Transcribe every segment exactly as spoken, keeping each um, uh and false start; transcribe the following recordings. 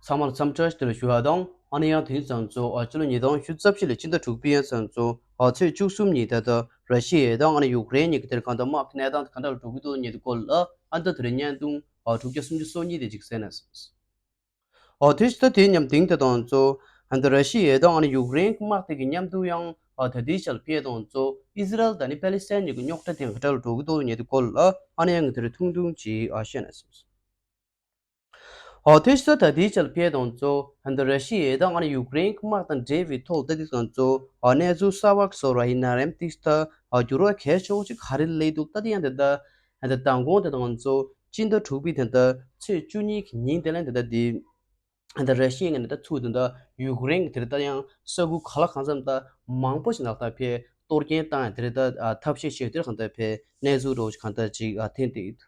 ཚང་མར་འཚམས་འདྲི་ཞུ་བ་དང་། ཨ་ནི་ཡང་དེང་སང་ཚོ་ཨ་ཕྱི་ལོ་ཉིས་སྟོང་ཉི་ཤུ་རྩ་བཞི་ལོའི་ཕྱི་ཟླ་དྲུག་པའི་ཡང་སང་ཚོ་ཨ་ཚེས་བཅུ་གསུམ་ཉིན་ད་ལྟ་ར་ཤི་ཡ་དང་ཨ་ནི་ཡུཀ་རེན་གཉིས་ཀྱི་དེར་གང་ལྟར་དམག་གི་གནས་སྟངས་གང་འདྲ་ལ་འགྲོ་གི་འདུག་ཉེ་དུ་སྐོར་ལ་ཨ་ད་དེ་རིང་བརྙན་ཐུང་ཨ་དྲུག་བརྒྱ་སུམ་ཅུ་སོ་གཉིས་དེ་ཅིག་གསན་ན་སོང་། ཨོ་དེ་ཕྱི་ད་དེ་མཉམ་དེང་དེ་དང་ཚོ་ཨ་ད་ར་ཤི་ཡ་དང་ཨ་ནི་ཡུཀ་རེན་གྱི་དམག་དེ་གི་མཉམ་དུ་ཡང་ཨ་ད་དེའི་ཆར་ཕེ་དང་ཚོ་ཨི་ཟི་རལ་དང་ནི་པེ་ལི་སི་ཐན་གཉིས་ཀྱི་རྙོག་དྲ་དེ་གང་འདྲ་ལ་འགྲོ་གི་འདུག་ཉེ་དུ་སྐོར་ལ་ཨ་ནི་ཡང་ངས་དེ་རིང་ཐུང་ཐུང་ཅིག་ཨ་བཤད་ན་སོང་། ཨོ་དེ་ཕྱི་ད་ད་དེའི་ཆར་ཕེ་དང་ཚོ་ཨ་ད་ར་ཤི་ཡ་དང་ཨ་ནི་ཡུཀ་རེན་གྱི་དམག་དང་འབྲེལ་བའི་ཐོག་ད་དེ་དང་ཚོ་ཨ་གནས་ཚུལ་གསར་པ་བཟོ་ར་ཡིན་ན་རེམ་ཏིག་ད་ཨ་འགྱུར་བ་གལ་ཆེ་བོ་ཅིག་ག་རེ་སླེབས་འདུག་ད་དེ་ཡང་དེ་ད་ཨ་ད་མདང་དགོང་དེ་དང་ཚོ་སྤྱི་ཟླ་དྲུག་པའི་དེ་ད་ཚེས་བཅུ་གཉིས་ཀྱི་ཉིན་དེ་ལ་དེ་ད་དེ། ད་ར་ཤི་ཡ་ངོས་ནས་ད་ཚུར་དེ་འདྲ་ཡུཀ་རེན་གྱི་དེར་ད་ཡང་ས་ཁུལ་ག་ལ་གང་འཚམ་ད་མང་པོ་ཞིག་ནང་ད་ཕེ་གཏོར་སྐྱོན་བཏང་ཡ་དེར་ད་ཐབས་ཤེས་བྱས་དེར་གང་ད་ཕེ་གནས་ཚུལ་འདྲ་བོ་ཞིག་གང་ད་ཅིག་ཐོན་ཏེ་ཡོད།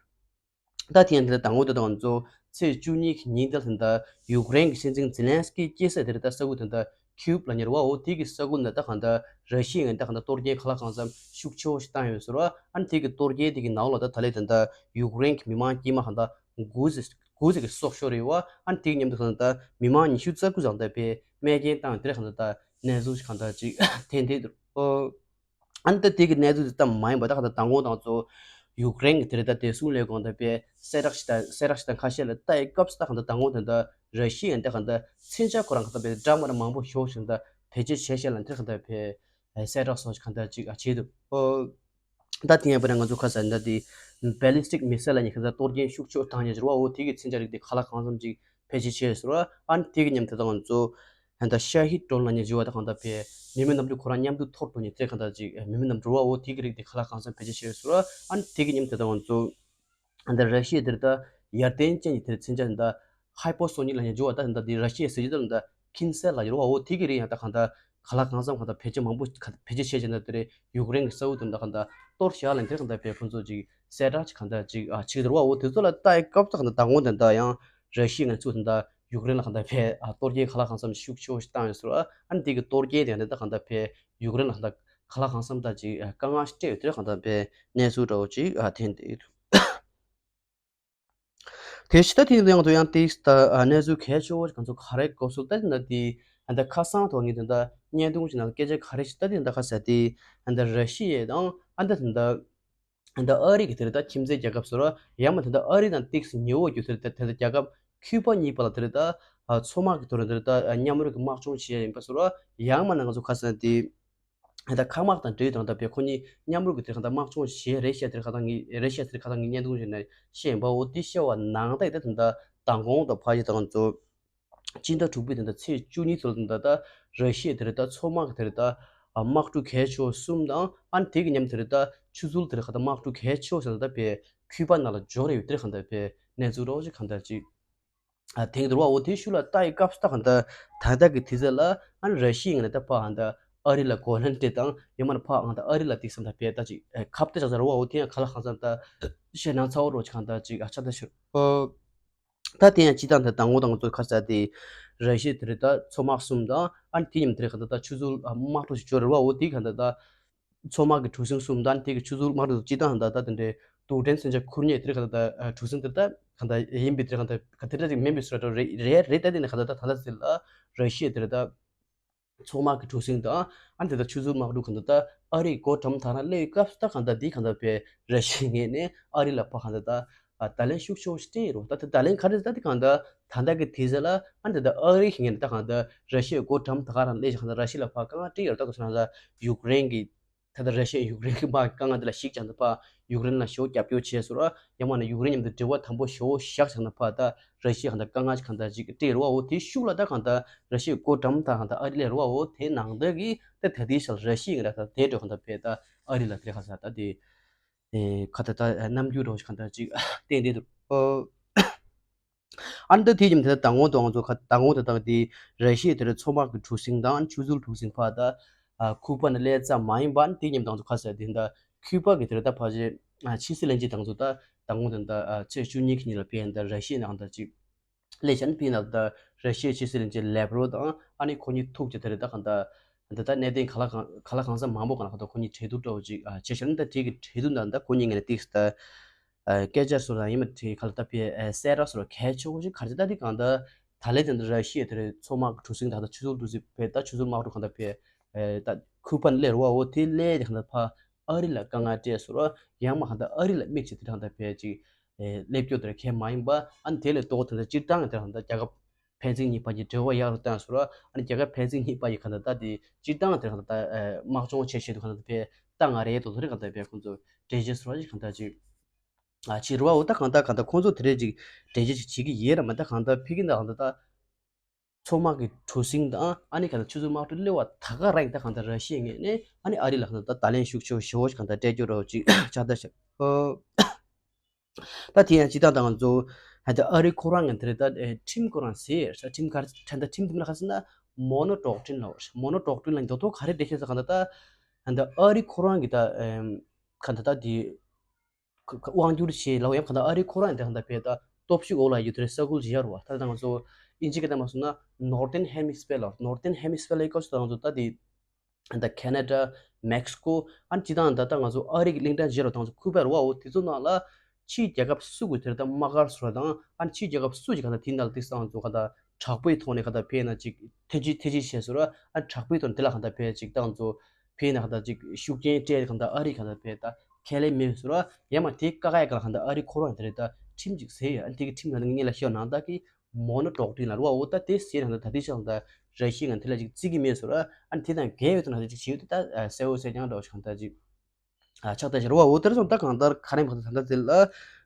ད་དེ་ཡང་དེ་ད་ངོ་དེ་དང་ཚོ་ཚེས་བཅུ་གཉིས་ཀྱི་ཉིན་དེར་དེ་འདྲ་ཡུཀ་རེན་གྱི་སྲིད་འཛིན་ཛེ་ལན་སི་ཀི་སྐྱེས་ས་དེར་ད་ས་ཁུལ་དེ་འདྲ་ཁིའུབ་ལ་ཉེ་བ་འོ་དེ་གི་ས་ཁུལ་ནས་ད་གང་ད་ར་ཤི་ཡ་ངོས་ད་གང་ད་གཏོར་སྐྱོན་ག་ལ་གང་འཚམ་ཤུགས་ཆེ་བོ་ཞིག་བཏང་ཡོད་ཟེར་བ། ཨ་ནི་དེ་གི་གཏོར་སྐྱོན་དེ་གི་ནང་ལོགས་ད་ད་ལས་དེ་འདྲ་ཡུཀ་རེན་གྱི་མི་མང་དཀྱུས་མ་གང་ད་དགུ་ཙམ་དགུ་ཙམ་གྱི་སྲོག་ཤོར་ཡོད་པ། ཨ་ནི་དེ་གི་མཉམ་དུ་གང་ལྟར་མི་མང་ཉི་ཤུ་རྩ་དགུ་ཙམ་ད་ཕེ་རྨས་སྐྱོན་བཏང་དེར་གང་ལྟར་གནས་ཚུལ་གང་ལྟར་ཅིག་ཐོན་བསྡད་འདུག་ཨ་ནི་ད་དེ་གི་གནས་ཚུལ་དེ་ཙམ་མ་ཡིན་པ་ད་གང་ལྟར་མདང་དགོང་དང་ཚོ་ཡུཀ་རེན་གྱི་དེ་རེད་ད་བདེ་སྲུང་ལས་ཁུངས་ད་ཕེ་གསལ་བསྒྲགས་ཤིག་དང་གསལ་བསྒྲགས་ཤིག་དང་ཁ་ཤས་ལ་ལྟ་ཡི་སྐབས་སུ་ད་གང་ལྟར་མདང་དགོང་དེ་འདྲ་ར་ཤི་ཡ་ད་གང་ལྟར་མཚོན་ཆ་ཁོ་རང་གང་ལྟར་ཕེ་འདྲ་མ་འདྲ་མང་པོ་ཤོར་ཞིང་ད་བེད་སྤྱོད་བྱས་བྱས་ལ་དེར་གང་ལྟར་ཕེ་གསལ་བསྒྲགས་སོགས་གང་ལྟར་ཅིག་བྱས་འདུག་ད་དེ་ཡང་པ་ར་ང་ཚོ་ཁ་ས་འདི་དེ་ballistic missile ལ་ཉེ་ཁ་ད་གཏོར་སྐྱོན་ཤུགས་ཆེ་བཏང་ཉེ་འགྱུར་བ་འོ་དེ་གི་མཚོན་ཆ་རིགས་དེ་ག་ལ་གང་འཚམ་ཅིག་བེད་སྤྱོད་བྱས་ཟེར་བ། ཨ་ནི་དེ་གི་མཉམ་དུ་ད་ང་ཚོ་ད་ཤ་ཧིད་ཌོན་ལ་ཉེ་འགྱུར་བ་ད་གང་ད་ཕེ་མི་མེད་གནམ་གྲུ་ཁོ་རང་མཉམ་དུ་འཐོར་འགྲོ་ཉེ་དེ་གང་ད་ཅིག་མི་མེད་གནམ་གྲུ་བ་འོ་དེ་གི་རིགས་དེ་ག་ལ་གང་འཚམ་བེད་སྤྱོད་བྱས་ཟེར་བ། ཨ་ནི་དེ་གི་མཉམ་དུ་ད་ང་ཚོ་ད་ར་ཤི་ཡ་དེར་ད་ཡར་ལྡན་ཅན་གྱི་དེར་མཚོན་ཆ་ད་ཧའི་པར་སོ་ནིག་ལ་ཉེ་འགྱུར་བ་ད་ད་དེ་ར་ཤི་ཡ་ཟེར་གྱི་ད་ད་ཁིན་སེལ་ལ་ཡོད་ར་བ་འོ་དེ་གི་རིགས་ཡང་ད་གང་ད་ག་ལ་གང་འཚམ་གང་ལྟར་བེད་སྤྱོད་མང་པོ་བེད་སྤྱོད་བྱས་བྱས་ན་དེ་རེད། ཡུཀ་རེན་གྱི་ས་ཁུལ་དེ་འདྲ་གང་ལྟར་གཏོར་བཞག་ལ་དེ་གང་ལྟར་བས་ཁོང་ཚོ་ཅིག་གསལ་བསྒྲགས་ཅིག་གང་ལྟར་ཅིག་ཨ་བྱེད་ཀྱི་འདུག་བ། འོ་དེ་ཚོ་ལ་ལྟ་ཡི་སྐབས་དེ་གང་ལྟར་མདང་དགོང་དེ་འདྲ་ཡང་ར་ཤི་ཡ་ངོས་ཚུར་དེ་འདྲ་ཡུཀ་རེན་ལ་གང་ལྟར་བས་ཨ་གཏོར་སྐྱོན་ག་ལ་གང་འཚམ་ཤུགས་ཆེ་བོ་ཞིག་བཏང་ཡོད་ཟེར་བ། ཨ་ནི་དེ་གི་གཏོར་སྐྱོན་དེ་གང་ལྟར་གང་ལྟར་བས་ཡུཀ་རེན་ལ་གང་ལྟར་ག་ལ་གང་འཚམ་ད་ཅིག་དཀའ་ངལ་ཞིག་སྤྲད་ཡོད་དེ་གང་ལྟར་བས་གནས་ཚུལ་འདྲ་བོ་ཅིག་ཐོན་ཏེ་ཡོད། དེ་ཕྱི་ད་དེ་ཡང་དུ་ཡང་ཏིག་ད་གནས་ཚུལ་གལ་ཆེ་བོ་ཞིག་ང་ཚོ་ག་རེ་གོ་སོང་ད་དེ་འདྲ་དེ་ཨ་ད་ཁ་སང་ཐོག་ངས་དེ་འདྲ་བརྙན་ཐུང་ཞིག་ནང་སྐད་ཆ་ག་རེ་ཞིག་ད་དེ་འདྲ་ཁ་ས་དེ་ཨ་ད་ར་ཤི་ཡ་དང་ཨ་ད་དེ་འདྲ་ཨ་ད་ཨ་རི་གི་དེ་རེད་ད་ཁྱིམ་མཚེས་རྒྱལ་ཁབ་ཟེར་བ། ཡང་མ་དེ་འདྲ་ཨ་རི་དང་ཏིག་ཉེ་བོ་རྒྱུ་དེ་རེད་ད། དེ་འདྲ་རྒྱལ་ཁབ་ཁྱུ་པ་གཉིས་བར་ལ་དེ་རེད་ད་མཚོ་དམག་གི་ཐོག་ནས་དེ་རེད་ད་མཉམ་རུབ་ཀྱི་དམག་སྦྱོང་བྱེད་ཡ་ཡིན་པ་ཟེར་བ། ཡང་མ་ན་ང་ཚོ་ཁ་ས་དེ། ད་ཁ་དམག་དང་འབྲེལ་ཡོད་དང་ད་བས་ཁོ་གཉིས་མཉམ་རུབ་ཀྱི་དེ་ཁ་ད་དམག་སྦྱོང་བྱེད་རེད་ཤག་དེ་ཁ་ད་ངས་རེད་ཤག་དེ་ཁ་ད་ངས་བརྙན་ཐུང་བྱས་ནས་བཤད་ཡིན་པ། འོ་དེ་བཤད་པ་ནང་ད་ཡིན་ད་དེ་འདྲ་མདང་དགོང་དང་ཕ་ཡི་དང་ཚོ་སྤྱི་ཟླ་དྲུག་པའི་དེ་འདྲ་ཚེས་བཅུ་གཉིས་ཚོ་ལ་དེ་འདྲ་ད་ར་ཤི་ཡ་དེ་རེད་ད་མཚོ་དམག་གི་དེ་རེད་ད་དམག་གྲུ་གལ་ཆེ་བ་གསུམ་དང་ཨ་ནི་དེ་གི་མཉམ་དེ་རེད་ད་ཆུ་ཚུལ་དེ་རེད་ཁ་ད་དམག་གྲུ་གལ་ཆེ་བ་ཟེར་ད་བས་ཁུ་པ་ནང་ལ་འབྱོར་ཡོད་དེ་རེད་ཁ་ད་བས་གནས་ཚུལ་རོགས་ཅིག་ག་ད་ཅིག་ཨ་དེང་དུ་རུ་བ་འོ་དེའི་ཤུལ་ལ་ལྟ་ཡི་སྐབས་སུ་ད་གང་ལྟར་ད་ལྟ་གི་དུས་ཚོད་ལ་ཨ་ནི་ར་ཤི་ཡ་ངོས་ནས་ད་ཕ་གང་ལྟར་ཨ་རི་ལ་གོ་ལན་སྤྲད་དང་ཡང་མིན་ན་ཕ་གང་ལྟར་ཨ་རི་ལ་ཏིག་བསམ་ད་བས་ད་ཅིག་ཨ་ཁ་གཏད་བྱ་ས་རུ་བ་འོ་དེ་ཡང་ག་ལ་གང་འཚམ་ད་ཞེད་སྣང་ཚ་བོ་རོ་ཅིག་གང་ལྟར་ཅིག་ཨ་ཆ་ད་ཤོར། ཨོ། ད་དེ་ཡང་སྤྱི་བཏང་ད་དང་པོ་དང་པོ་ཚོ་ཁ་ས་དེ་ར་ཤི་ཡ་དེ་རེད་ད་མཚོ་དམག་གསུམ་དང་ཨ་ནི་དེ་མཉམ་དེ་རེད་གང་ལྟར་ད་ཆུ་ཚུལ་ཨ་དམག་གྲུ་ཞིག་འབྱོར་རེད་བ། འོ་དེ་གང་ལྟར་ད། མཚོ་དམག་གི་གྲུ་གཟིངས་གསུམ་དང་དེ་གི་ཆུ་ཚུལ་དམག་གྲུ་སྤྱི་བཏང་ད་ལྟ་དེ་འདྲའི་དུག་སྦྲེལ་མཚོན་ཆ་ཁུར་མཁན་དེ་ག་ད་ལྟ་གྲུ་གཟིངས་དེ་ལྟ་ག་ད་ཡིན་པའི་དེ་ག་ད་ག་དེ་འདྲ་ཅིག་མིན་པའི་སུ་ར་རེད་རེད་རེད་ད། དེ་ནི་ག་ད་ལྟ་ད་ལྟ་ཟེར་ལ་ར་ཤི་ཡ་དེ་རེད་ད་མཚོ་དམག་གི་གྲུ་གཟིངས་དང་ཨ་ནི་དེ་ད་ཆུ་ཚུལ་དམག་གྲུ་ག་ད་ལྟ་ཨ་རིའི་སྒོ་འགྲམ་དག་ན་སླེབས་སྐབས་ད་ག་ད་འདི་ག་ད་བས་ར་ཤི་ཡ་ངོས་ནས་ཨ་རི་ལ་ཕ་ག་ད་ད་ད་ལན་ཤུགས་ཆེ་བོ་ཞིག་སྤྲད་ཡོད་རེད། ད་དེ་ད་ལན་ག་རེ་ད་དེ་ག་ད་ད་ལྟ་གི་དུས་ཚོད་ལ་ཨ་ནི་དེ་ད་ཨ་རི་ངོས་ནས་ད་ག་ད་ར་ཤི་ཡའི་སྒོ་འགྲམ་དག་རང་སླེབས་ཤག་ག་ད་ར་ཤི་ཡ་ལ་ཕ་དཀའ་ངལ་སྤྲད་ཡོད་རེད། ད་དུ་སོང་ན་ད་ཡུཀ་རེན་གི་ད་ལྟ་ར་ཤི་ཡ་ཡུཀ་རེན་གྱི་དམག་གི་དཀའ་ངལ་འདི་ལ་གཞིགས་ཀྱང་ད་ཕ་ཡུཀ་རེན་ལ་ཞེ་པོ་རྒྱབ་སྐྱོར་བྱས་སོང་ར། ཡང་མིན་ན་ཡུཀ་རེན་མཉམ་དུ་འབྲེལ་བ་དམ་པོ་ཞེ་པོ་བཞག་བཞག་ན་ཕ་ད་ར་ཤི་ཡ་གང་ལྟར་དཀའ་ངལ་ཞིག་གང་ལྟར་ཅིག་སྤྲད་རེད་བ། འོ་དེའི་ཤུགས་ལ་ད་གང་ལྟར་ར་ཤི་ཡའི་སྒོ་འགྲམ་དང་གང་ལྟར་ཨ་རི་སླེབས་རེད་བ། འོ་དེའི་ནང་དོན་གྱི་ད་ད་ལྟའི་ཆར་ར་ཤི་ཡ་གང་ལྟར་ད་དེ་འགྲོ་གང་ལྟར་ཕེ་ད་ཨ་རི་ལ་དེ་གང་ལྟར་ད་དེ་ཨེ་ག་ད་ད་རྣམ་འགྱུར་འདྲ་བོ་ཞིག་གང་ལྟར་ཅིག་བསྟན་བསྡད་འདུག་ཨ་ནི་ད་དེ་ཡིན་དེ་ད་དང་པོ་དང་ཚོ་ཁ་དང་པོ་དེ་དག་དེ་ར་ཤི་ཡ་དེར་མཚོ་དམག་གི་གྲུ་གཟིངས་དང་ཆུ་ཚུལ་གྲུ་གཟིངས་ཕར་ད་ཨ་ཁུ་པ་ནས་སླེབས་ཙམ་མ་ཡིན་པ་ཨ་ནི་དེ་མཉམ་དང་ཚོ་ཁ་ཟེར་དེ་ད་ཁུ་པ་གི་དེར་ད་ཕར་ཕྱི་ཕྱི་སྲིད་བློན་ཆེན་དང་ཚོ་ད་དང་པོ་དེ་ད་ཚེས་བཅུ་གཉིས་ཀྱི་ཉིན་ལ་ཕེབས་ཡིན་ད་ར་ཤི་ཡའི་ནང་ད་ཅིག་སླེབས་ཤག་ཨ་ནི་ཕེབས་ན་ད་ར་ཤི་ཡའི་ཕྱི་སྲིད་བློན་ཆེན་ལེབ་རོ་དང་ཨ་ནི་ཁོ་གཉིས་ཐུག་ཅིག་དེ་རེད་ད་གང་ད་ད་ད་གནད་དོན་ག་ལ་གང་ག་ལ་གང་འཚམ་མང་པོ་གང་ལ་གང་ད་ཁོ་གཉིས་གྲོས་བསྡུར་འདྲ་བོ་ཅིག་བྱས་ཤག་ཨ་ནི་ད་དེ་གི་གྲོས་བསྡུར་ནང་ད་ཁོ་གཉིས་ངོས་ནས་ཏིག་ད། སྐད་ཆ་སོགས་དང་ཡིན་པ་དེ་ག་ལ་ད་ཕེ་གསལ་བསྒྲགས་སོགས་གལ་ཆེ་བོ་ཞིག་ག་རེ་ད་དེ་གང་ལྟར་ ད་ལན་དེ་འདྲ་ར་ཤི་ཡའི་དེ་རེད་མཚོ་དམག་གི་གྲུ་གཟིངས་དང་ད་ཆུ་ཚོད་དུ་ཟིག་བས་ད་ཆུ་ཚོད་དམག་གྲུ་གང་ལྟར་བས་ད་ཁུ་པན་སླེབས་རུ་བ་འོ་དེ་སླེབས་དེ་གང་ལྟར་ཕ་ཨ་རི་ལ་དཀའ་ངལ་སྤྲད་སོང་ར་ཡང་མ་གང་ལྟར་ཨ་རི་ལ་དམིགས་བྱས་དེ་གང་ལྟར་བས་ཅིག་སླེབས་སྐྱོ་དེ་ར་ཁས་མ་ཡིན་པ་ཨ་ནི་དེ་ལས་ལྡོག་དེ་འདྲ་སྤྱིར་བཏང་དེ་གང་ལྟར་རྒྱལ་ཁབ་ཕན་ཚུན་གཉིས་བར་གྱི་འབྲེལ་བ་ཡག་རུ་བཏང་སོང་ར་ཨ་ནི་རྒྱལ་ཁབ་ཕན་ཚུན་གཉིས་བར་གྱི་གང་ལྟར་ད་དེ་སྤྱིར་བཏང་དེ་གང་ལྟར་དམག་སྦྱོང་བྱེད་བྱེད་དུ་གང་ལྟར་བས་ད་ང་རེད་དོ་དེ་རེད་གང་ལྟར་བས་ཁོང་ཚོ་འགྲེལ་བརྗོད་སོང་ར་ཅིག་གང་ལྟར་ཅིག་ཨ་ཕྱི་རུ་བ་འོ་ད་གང་ལྟར་གང་ལྟར་ཁོང་ཚོ་དེ་རེད་ཅིག་འགྲེལ་བརྗོད་ཅིག་བྱེད་ཀྱི་ཡོད་ར་མ་ད་གང་ལྟར་ཕི་གི་འདི་གང་ལྟར་ད་མཚོ་དམག་གི་གྲུ་གཟིངས་དང་ཨ་ནི་གང་ལྟར་ཆུ་ཚོད་དམག་གྲུ་སླེབས་པ་ད་ག་རང་ད་གང་ལྟར་ར་ཤི་ཡའི་ངོས་ནས་ཨ་ནི་ཨ་རི་ལ་གང་ལྟར་ད་ད་ལན་ཤུགས་ཆེ་བོ་ཞེ་བོ་ཞིག་གང་ལྟར་སྤྲད་རྒྱུ་ར་ཅིག་ཆགས་ད་ཤག་ད་དེ་ཡང་སྤྱི་བཏང་ད་ང་ཚོ་ཧ་ད་ཨ་རི་ཁོ་རང་གི་དེ་རེད་ད་ཁྲིམས་ཁོ་རང་ཟེར་ས་ཁྲིམས་ག་རེ་ད་ཁྲིམས་དེ་མིན་ལ་ག་ཟེར་ན་མོ་ནོ་ཌོག་ཊིན་ལ་མོ་ནོ་ཌོག་ཊིན་ལ་མདོ་ཐོག་ག་རེ་འགྲེལ་བཤད་ས་གང་ལྟར་ད་ཧ་ད་ཨ་རི་ཁོ་རང་གི་ད་གང་ལྟར་ད་དེ་ཁ་ཁ་དབང་སྒྱུར་བྱེད་ལའོ་ཡང་གང་ལྟར་ཨ་རི་ཁོ་རང་དེ་གང་ལྟར་བས་ད་སྟོབས་ཤུགས་འོག་ལ་ཡོད་དེ་རེད་ས་ཁུལ་ཞིག་ཡོད་རེད་བ། ད་ལྟ་ང་ཚོ་ཨིན་ཇི་སྐད་བཏང་མ་སོང་ན་Northern Hemisphere་ལ་Northern Hemisphere་ལ་ཡི་སྐབས་སུ་ད་ང་ཚོ་ད་དེ་ད་ཁེ་ན་ཌ་མེག་སི་ཀོ་ཨ་ནི་སྤྱི་བཏང་ད་ལྟ་ང་ཚོ་ཨ་རི་གི་གླིང་ཕྲན་བརྗེ་རོ་ད་ང་ཚོ་ཁུ་པར་བ་འོ་དེ་ཚོ་ནང་ལ་ཕྱིའི་རྒྱལ་ཁབ་སུ་གི་དེར་ད་དམག་སྒར་སོ་ར་དང་ཨ་ནི་ཕྱིའི་རྒྱལ་ཁབ་སུ་ཅིག་གང་ལྟར་དེ་ནང་ལ་ཏིག་ས་ང་ཚོ་ག་ད་དྲག་པོའི་ཐོག་ནས་ག་ད་ཕེ་ན་ཅིག་ཐེ་ཇི་ཐེ་ཇི་བྱས་སོ་ར་ཨ་ནི་དྲག་པོའི་ཐོག་ནས་དེ་ལ་ག་ད་ཕེ་ཅིག་ད་ང་ཚོ་ཕེ་ན་ག་ད་ཅིག་ཤུགས་རྐྱེན་སྤྲད་གང་ལྟར་ཨ་རི་ག་ད་ཕེ་ད་ཁས་ལེན་མེད་སོ་ར་ཡང་མ་དེ་ཀ་ཀ་ཡ་ག་ལ་གང་ལྟར་ཨ་རི་ཁོ་རང་དེ་རེད་ད་ཁྲིམས་ཅིག་ཟེར་ཡ་ཨ་ནི་དེ་གི་ཁྲིམས་ལ་ངེད་ལ་ཤོད་ནང་ད་གི་མོ་ནོ་ཌོག་ཊིན་ལ་རུ་བ་འོ་ད་དེ་ཟེར་ན་ད་དེ་ཤག་ད་ར་ཤི་ཡ་ང་དེ་ལ་ཅིག་བརྩི་གི་མེད་ཟེར་ར་ཨ་ནི་དེ་དང་འགལ་ཡོད་དུ་ན་དེ་ཅིག་བྱེད་ཡོད་དུ་ད་གསལ་བོ་གསལ་རྐྱང་འདྲ་བོ་ཞིག་གང་ལྟར་ཅིག་ཨ་ཆགས་ད་ཞེ་རུ་བ་འོ་དེར་སོང་ད་གང་ལྟར་ཁ་རེ་མ་ད་ད་ད་དེ་ལ་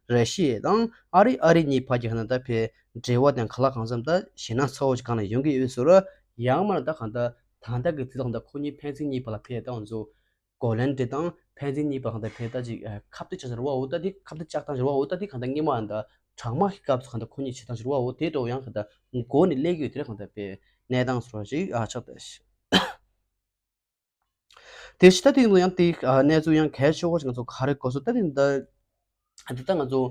ར་ཤི་ཡ་དང་ཨ་རི་ཨ་རི་གཉིས་བར་གྱི་གང་ལྟར་ད་ཕེ་འབྲེལ་བ་དང་ག་ལ་གང་འཚམ་ད་ཞེ་ན་ཚ་བོ་ཞིག་གང་ལ་ཡོང་གི་ཡོད་ཟེར་ར་ཡང་མ་ན་ད་གང་ལྟར་ད་ལྟ་གི་དེ་དང་ད་ཁོ་གཉིས་ཕན་ཚུན་གཉིས་བར་ལ་ཕེ་ད་ང་ཚོ་གོ་ལན་དེ་དང་ཕན་ཚུན་གཉིས་པ་གང་ལྟར་ཕན་ད་ཅིག་ཁ་གཏད་བཅག་ཟེར་བ་འོ་ད་དེ་ཁ་གཏད་བཅག་སྟངས་ཟེར་བ་འོ་ད་དེ་གང་ལྟར་སྔོན་མ་ད་གྲང་དམག་གི་སྐབས་སུ་གང་ལྟར་ཁོ་གཉིས་བྱེད་སྟངས་ཟེར་བ་འོ་དེ་འདྲ་ཡང་གང་ལྟར་འགོ་ནས་སླེབས་ཀྱི་ཡོད་དེ་གང་ལྟར་པའི་གནས་སྟངས་སོགས་ཤིག་ཨ་ཆགས་ད་ཤག་དེ་ཕྱི་ད་དེ་ཡང་དེ་གནས་ཚུལ་ཡང་གལ་ཆེ་བོ་ཞིག་ང་ཚོ་ག་རེ་གོ་སོང་ད་དེ་ད། འདི་ལྟ་ང་ཚོ་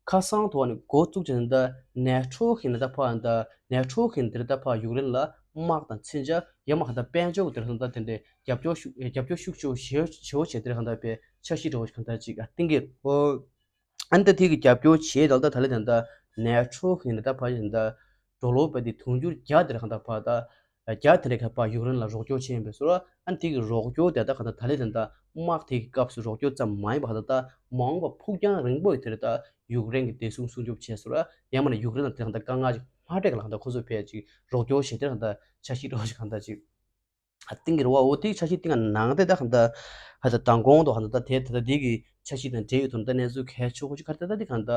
ཁ་སང་དུ་བ་ནི་འགོ་བཙུགས་ཀྱི་འདི་ནེ་ཊོ་གི་འདི་ལྟ་ཕ་འདི་ནེ་ཊོ་གི་འདི་ལྟ་ཕ་ཡུཀ་རེན་ལ་དམག་དང་མཚོན་ཆ་ཡ་མ་ག་ད་དཔལ་འབྱོར་གྱི་འདི་ལྟ་དེ་འདྲའི་རྒྱབ་སྐྱོར་ཤུགས་རྒྱབ་སྐྱོར་ཤུགས་ཆེ་བོ་ཞེ་བོ་བྱས་འདི་གང་ལྟར་པའི་འཆར་གཞི་འདྲ་བོ་གང་ལྟར་ཅིག་བཏིང་གི་ཨོ། ཨ་འདི་དེ་གི་རྒྱབ་སྐྱོར་བྱས་ད་ལྟ་ད་ལེ་དེ་འདི་ནེ་ཊོ་གི་འདི་ལྟ་ཕ་ཡི་འདི་ཌོ་ལར་པ་དེ་དུང་ཕྱུར་བརྒྱ་དེ་གང་ལྟར་ཕ་ད། རྒྱ་དེ་འདྲའི་ཁ་པར་ཡུཀ་རེན་ལ་རོགས་སྐྱོར་བྱས་ཡིན་པའི་ཟུར་ཨ་ནི་དེ་གི་རོགས་སྐྱོར་དེ་ད་ག་ད་ད་ལེ་དེ་འདྲ་དམག་དེ་གི་སྐབས་སུ་རོགས་སྐྱོར་ཙམ་མ་ཡིན་པ་ག་ད་ད་མ་འོངས་པ་ཕུགས་རྒྱང་རིང་པོ་ཡི་དེ་རེད་ད་ཡུཀ་རེན་གི་བདེ་སྲུང་སྲུང་སྐྱོབ་བྱས་ཟུར་ཨ་ཡང་མིན་ན་ཡུཀ་རེན་ལ་དེ་ག་ད་དཀའ་ངལ་ཅིག་མ་སྤྲད་ག་ལ་ག་ད་ཁོ་ཚོ་ཕལ་ཅིག་རོགས་སྐྱོར་བྱས་དེ་ག་ད་འཆར་གཞི་རོགས་ཅིག་ག་ད་ཅིག་ཨ་གཏིང་གི་རེད་བ། འོ་དེ་འཆར་གཞི་གཏིང་ག་ནང་དེ་ད་ག་ད་ཧ་ད་མདང་དགོང་དུ་ཧ་ད་ད་དེ་ད་ད་དེ་གི་འཆར་གཞི་དང་འབྲེལ་ཡོད་དུ་ད་གནས་ཚུལ་གལ་ཆེ་ཤོས་ཅིག་ག་ད་ད་དེ་ག་ད།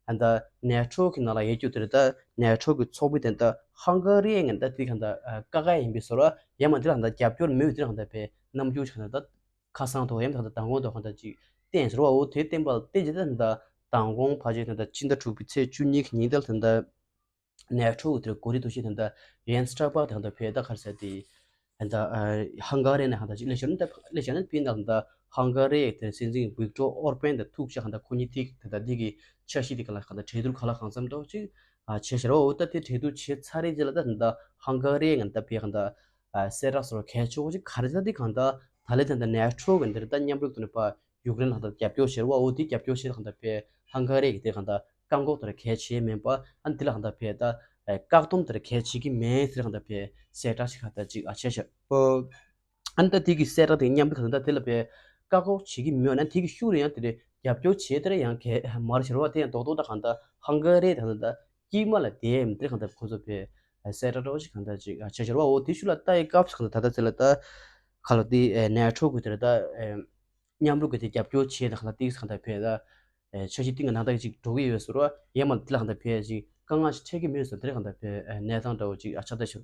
ཨ་ད་ནེ་ཊོ་གི་ནང་ལ་ཡོད་རྒྱུ་དེ་རེད་ད། ནེ་ཊོ་གི་ཚོགས་མི་དེ་ད་ཧང་ག་རི་ཡ་ངན་ད་དེ་གང་ད་ཀ་ཀ་ཡིན་པའི་བཟོ་འདྲ་ཡང་མ་དེ་ལ་གང་ད་རྒྱབ་སྐྱོར་མེད་དེ་གང་ད་པའི་རྣམ་འགྱུར་ཆགས་ན་ད་ཁ་སང་ཐོག་ཡང་ད་གང་ད་མདང་དགོང་ཐོག་གང་ད་ཅིག་བསྟན་ཟེར་བ་འོ་དེ་བསྟན་པ་ལ་བསྟན་ཅི་ད་ད་མདང་དགོང་ཕལ་ཆེར་ད་ད་ཕྱི་ཟླ་དྲུག་པའི་ཚེས་བཅུ་གཉིས་ཀྱི་ཉིན་དེ་ལ་ད་ད། ནེ་ཊོ་གི་དེར་གོ་རིམ་དུ་ཞིག་དེ་འདྲ་ཡན་སི་ཊར་པག་དེ་འདྲ་བས་ད་ག་རེ་ཟེར་དེ། ད་ཧང་ག་རི་ནས་ཧང་ད་ཅིག་ལས་བྱ་ནི་ད་ལས་བྱ་ནི་པིན་ད་ད་ཧང་ག་རི་དེ་སྲིད་འཛིན་ཝིག་ཏོར་ཨོར་པན་དང་ཐུག་ཤག་ད་ཁོ་གཉིས་ཐིག་ད་ད་འདི་གི་འཆར་གཞི་དེ་ག་ལ་ག་ད་གྲོས་བསྡུར་ག་ལ་གང་འཚམ་འདྲ་ཅིག་བྱས་ཤར་བ་འོ་ད་དེ་གྲོས་བསྡུར་བྱས་ཚར་རེད་ཅེས་ལ་ད་ད་ཧང་ག་རི་ངན་ད་བས་གང་ད་གསལ་བསྒྲགས་སོར་གལ་ཆེ་བོ་ཅིག་ག་རེ་ད་དེ་གང་ད་ད་ལས་ད་ད་ནེ་ཊོ་གི་འདིར་ད་མཉམ་རུབ་ཏུ་ནས་པ། ཡུཀ་རེན་ལ་ད་རྒྱབ་སྐྱོར་བྱེད་རོགས་འོ་དེ་རྒྱབ་སྐྱོར་བྱེད་གང་ལྟར་བས་ཧང་ག་རི་གི་དེ་གང་ལྟར་བཀག་འགོག་དེར་གལ་ཆེ་མིན་པ་ཨ་ནི་དེ་ལ་གང་ལྟར་བས་ད་བཀག་སྡོམ་དེར་གལ་ཆེ་གི་མེད་ཟེར་གང་ལྟར་བས་གསལ་བསྒྲགས་ཤིག་གང་ལྟར་ཅིག་ཨ་བྱས་ཤག་ཨ་ནི་ད་དེ་གི་གསལ་བསྒྲགས་དེ་མཉམ་དུ་གང་ལྟར་དེ་ལ་བས་བཀག་འགོག་བྱེད་ཀྱི་མེད་ན་དེ་གི་ཤུགས་རེ་ཡང་དེ་རེད་རྒྱབ་སྐྱོར་བྱེད་དེ་རེད་ཡང་གལ་མར་བྱེད་རོགས་དེ་ཡང་རྡོག་རྡོག་ད་གང་ལྟར་ཧང་ག་རི་ད་གང་ལྟར་དཀྱིལ་མ་ལ་བསྡད་མི་དེ་གང་ལྟར་ཁོ་ཚོ་བས་གསལ་བསྒྲགས་འདྲ་བོ་ཞིག་གང་ལྟར་ཅིག་ཨ་བྱས་ཤར་བ་འོ་དེ་ཤུགས་ལ་ལྟ་ཡི་སྐབས་སུ་གང་ལྟར་ད་ལྟ་ཚེ་ལ་ད་ག་ལ་དེ་ནེ་ཊོ་གི་དེ་རེད་ད། མཉམ་རུབ་ཀྱི་དེ་རྒྱབ་སྐྱོར་བྱས་དང་ལ་ཏིག་སང་དང་བས་ད་འཆར་གཞི་སྟེང་གི་ནང་ལྟར་ཅིག་འགྲོ་གི་ཡོད་ཟེར་བ་ཡང་མ་དེ་ལ་གང་ལྟར་བས་ཅིག་དཀའ་ངལ་ཞིག་འཕྲད་ཀྱི་མེད་ཟེར་དེ་ལ་གང་ལྟར་བས་གནས་སྟངས་འདྲ་བོ་ཅིག་ཨ་ཆགས་བསྡད་ཤག་